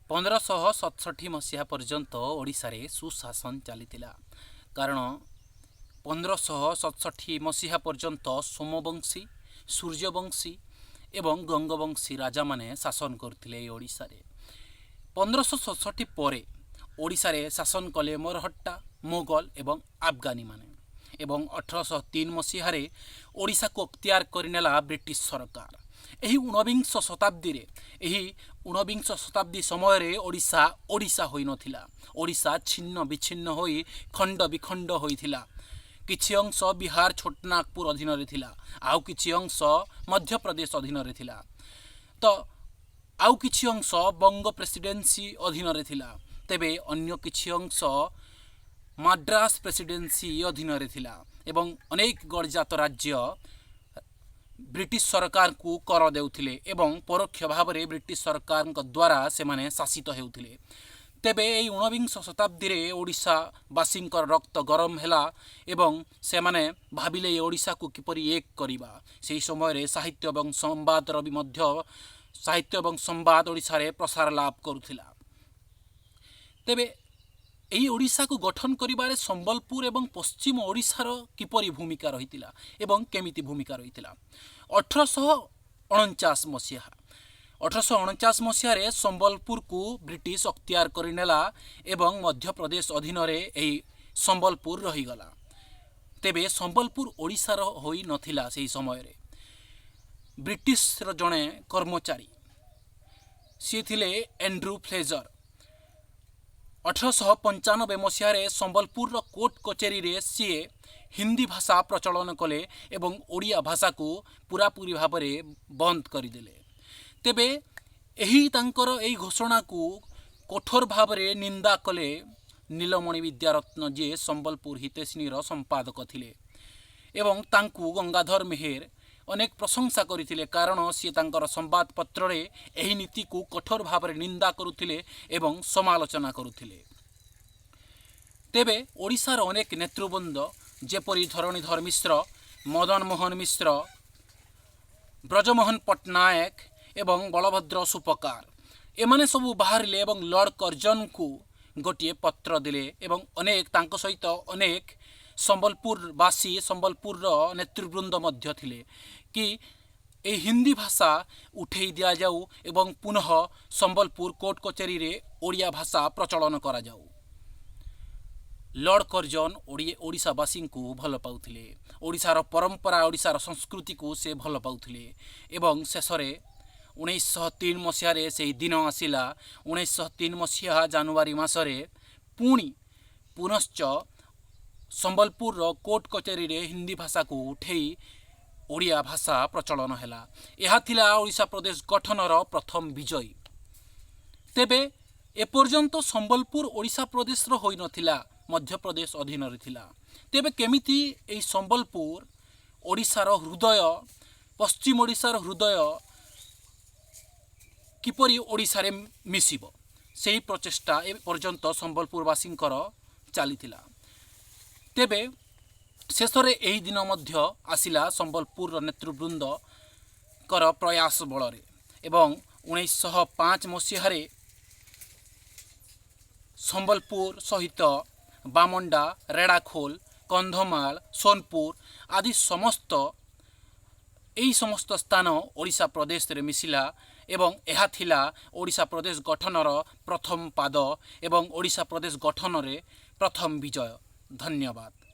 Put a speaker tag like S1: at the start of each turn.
S1: 1567 ମସିହା ପର୍ଯ୍ୟନ୍ତ ଓଡ଼ିଶାରେ ସୁଶାସନ ଚାଲିଥିଲା, କାରଣ 1567 ମସିହା ପର୍ଯ୍ୟନ୍ତ ସୋମବଂଶୀ, ସୂର୍ଯ୍ୟବଂଶୀ ଏବଂ ଗଙ୍ଗବଂଶୀ ରାଜାମାନେ ଶାସନ କରୁଥିଲେ ଏଇ ଓଡ଼ିଶାରେ। 1567 ପରେ ଓଡ଼ିଶାରେ ଶାସନ କଲେ ମରହଟ୍ଟା, ମୋଗଲ ଏବଂ ଆଫଗାନୀମାନେ ଏବଂ 1803 ମସିହାରେ ଓଡ଼ିଶାକୁ ଅକ୍ତିଆର କରିନେଲା ବ୍ରିଟିଶ ସରକାର। ଏହି ଊନବିଂଶ ଶତାବ୍ଦୀ ସମୟରେ ଓଡ଼ିଶା ଓଡ଼ିଶା ହୋଇନଥିଲା। ଓଡ଼ିଶା ଛିନ୍ନ ବିଚ୍ଛିନ୍ନ ହୋଇ ଖଣ୍ଡ ବିଖଣ୍ଡ ହୋଇଥିଲା। କିଛି ଅଂଶ ବିହାର, ଛୋଟନାଗପୁର ଅଧୀନରେ ଥିଲା, ଆଉ କିଛି ଅଂଶ ମଧ୍ୟପ୍ରଦେଶ ଅଧୀନରେ ଥିଲା ତ ଆଉ କିଛି ଅଂଶ ବଙ୍ଗ ପ୍ରେସିଡେନ୍ସି ଅଧୀନରେ ଥିଲା। ତେବେ ଅନ୍ୟ କିଛି ଅଂଶ ମାଡ୍ରାସ ପ୍ରେସିଡେନ୍ସି ଅଧୀନରେ ଥିଲା ଏବଂ ଅନେକ ଗଡ଼ଜାତ ରାଜ୍ୟ ବ୍ରିଟିଶ ସରକାରଙ୍କୁ କର ଦେଉଥିଲେ ଏବଂ ପରୋକ୍ଷ ଭାବରେ ବ୍ରିଟିଶ ସରକାରଙ୍କ ଦ୍ୱାରା ସେମାନେ ଶାସିତ ହେଉଥିଲେ। ତେବେ ଏହି ଊନବିଂଶ ଶତାବ୍ଦୀରେ ଓଡ଼ିଶାବାସୀଙ୍କର ରକ୍ତ ଗରମ ହେଲା ଏବଂ ସେମାନେ ଭାବିଲେ, ଏ ଓଡ଼ିଶାକୁ କିପରି ଏକ କରିବା? ସେହି ସମୟରେ ସାହିତ୍ୟ ଏବଂ ସମ୍ବାଦର ବି ମଧ୍ୟ ସାହିତ୍ୟ ଏବଂ ସମ୍ବାଦ ଓଡ଼ିଶାରେ ପ୍ରସାର ଲାଭ କରୁଥିଲା। ତେବେ ଏହି ଓଡ଼ିଶାକୁ ଗଠନ କରିବାରେ ସମ୍ବଲପୁର ଏବଂ ପଶ୍ଚିମ ଓଡ଼ିଶାର କିପରି ଭୂମିକା ରହିଥିଲା ଏବଂ କେମିତି ଭୂମିକା ରହିଥିଲା? 1849 ମସିହାରେ ସମ୍ବଲପୁରକୁ ବ୍ରିଟିଶ ଅକ୍ତିଆର କରିନେଲା ଏବଂ ମଧ୍ୟପ୍ରଦେଶ ଅଧୀନରେ ଏହି ସମ୍ବଲପୁର ରହିଗଲା। ତେବେ ସମ୍ବଲପୁର ଓଡ଼ିଶାର ହୋଇନଥିଲା। ସେହି ସମୟରେ ବ୍ରିଟିଶର ଜଣେ କର୍ମଚାରୀ, ସିଏ ଥିଲେ ଏଣ୍ଡ୍ରୁ ଫ୍ଲେଜର, 1895 ମସିହାରେ ସମ୍ବଲପୁରର କୋର୍ଟ କଚେରୀରେ ସିଏ ହିନ୍ଦୀ ଭାଷା ପ୍ରଚଳନ କଲେ ଏବଂ ଓଡ଼ିଆ ଭାଷାକୁ ପୁରାପୁରି ଭାବରେ ବନ୍ଦ କରିଦେଲେ। ତେବେ ଏହି ତାଙ୍କର ଏହି ଘୋଷଣାକୁ କଠୋର ଭାବରେ ନିନ୍ଦା କଲେ ନୀଳମଣି ବିଦ୍ୟାରତ୍ନ, ଯିଏ ସମ୍ବଲପୁର ହିତୈଷିଣୀର ସମ୍ପାଦକ ଥିଲେ ଏବଂ ତାଙ୍କୁ ଗଙ୍ଗାଧର ମେହେର ଅନେକ ପ୍ରଶଂସା କରିଥିଲେ, କାରଣ ସିଏ ତାଙ୍କର ସମ୍ବାଦପତ୍ରରେ ଏହି ନୀତିକୁ କଠୋର ଭାବରେ ନିନ୍ଦା କରୁଥିଲେ ଏବଂ ସମାଲୋଚନା କରୁଥିଲେ। ତେବେ ଓଡ଼ିଶାର ଅନେକ ନେତୃବୃନ୍ଦ, ଯେପରି ଧରଣୀଧର ମିଶ୍ର, ମଦନ ମୋହନ ମିଶ୍ର, ବ୍ରଜମୋହନ ପଟ୍ଟନାୟକ ଏବଂ ବଳଭଦ୍ର ସୁପକାର, ଏମାନେ ସବୁ ବାହାରିଲେ ଏବଂ ଲର୍ଡ଼ କର୍ଜନଙ୍କୁ ଗୋଟିଏ ପତ୍ର ଦେଲେ ଏବଂ ଅନେକ ତାଙ୍କ ସହିତ ଅନେକ ସମ୍ବଲପୁରବାସୀ, ସମ୍ବଲପୁରର ନେତୃବୃନ୍ଦ ମଧ୍ୟ ଥିଲେ କି ଏହି ହିନ୍ଦୀ ଭାଷା ଉଠେଇ ଦିଆଯାଉ ଏବଂ ପୁନଃ ସମ୍ବଲପୁର କୋର୍ଟ କଚେରୀରେ ଓଡ଼ିଆ ଭାଷା ପ୍ରଚଳନ କରାଯାଉ। ଲର୍ଡ଼ କର୍ଜନ ଓଡ଼ିଶାବାସୀଙ୍କୁ ଭଲ ପାଉଥିଲେ। ଓଡ଼ିଶାର ପରମ୍ପରା, ଓଡ଼ିଶାର ସଂସ୍କୃତିକୁ ସେ ଭଲ ପାଉଥିଲେ ଏବଂ ଶେଷରେ 1903 ମସିହାରେ ସେହି ଦିନ ଆସିଲା। 1903 ମସିହା ଜାନୁଆରୀ ମାସରେ ପୁଣି ପୁନଶ୍ଚ ସମ୍ବଲପୁରର କୋର୍ଟ କଚେରୀରେ ହିନ୍ଦୀ ଭାଷାକୁ ଉଠେଇ ଓଡ଼ିଆ ଭାଷା ପ୍ରଚଳନ ହେଲା। ଏହା ଥିଲା ଓଡ଼ିଶା ପ୍ରଦେଶ ଗଠନର ପ୍ରଥମ ବିଜୟ। ତେବେ ଏପର୍ଯ୍ୟନ୍ତ ସମ୍ବଲପୁର ଓଡ଼ିଶା ପ୍ରଦେଶର ହୋଇନଥିଲା, ମଧ୍ୟପ୍ରଦେଶ ଅଧୀନରେ ଥିଲା। ତେବେ କେମିତି ଏହି ସମ୍ବଲପୁର ଓଡ଼ିଶାର ହୃଦୟ, ପଶ୍ଚିମ ଓଡ଼ିଶାର ହୃଦୟ କିପରି ଓଡ଼ିଶାରେ ମିଶିବ, ସେହି ପ୍ରଚେଷ୍ଟା ଏ ପର୍ଯ୍ୟନ୍ତ ସମ୍ବଲପୁରବାସୀଙ୍କର ଚାଲିଥିଲା। ତେବେ ଶେଷରେ ଏହି ଦିନ ମଧ୍ୟ ଆସିଲା ସମ୍ବଲପୁରର ନେତୃବୃନ୍ଦଙ୍କର ପ୍ରୟାସ ବଳରେ ଏବଂ 1905 ମସିହାରେ ସମ୍ବଲପୁର ସହିତ ବାମଣ୍ଡା, ରେଢ଼ାଖୋଲ, କନ୍ଧମାଳ, ସୋନପୁର ଆଦି ସମସ୍ତ ଏହି ସମସ୍ତ ସ୍ଥାନ ଓଡ଼ିଶା ପ୍ରଦେଶରେ ମିଶିଲା ଏବଂ ଏହା ଥିଲା ଓଡ଼ିଶା ପ୍ରଦେଶ ଗଠନର ପ୍ରଥମ ପାଦ ଏବଂ ଓଡ଼ିଶା ପ୍ରଦେଶ ଗଠନରେ ପ୍ରଥମ ବିଜୟ। ଧନ୍ୟବାଦ।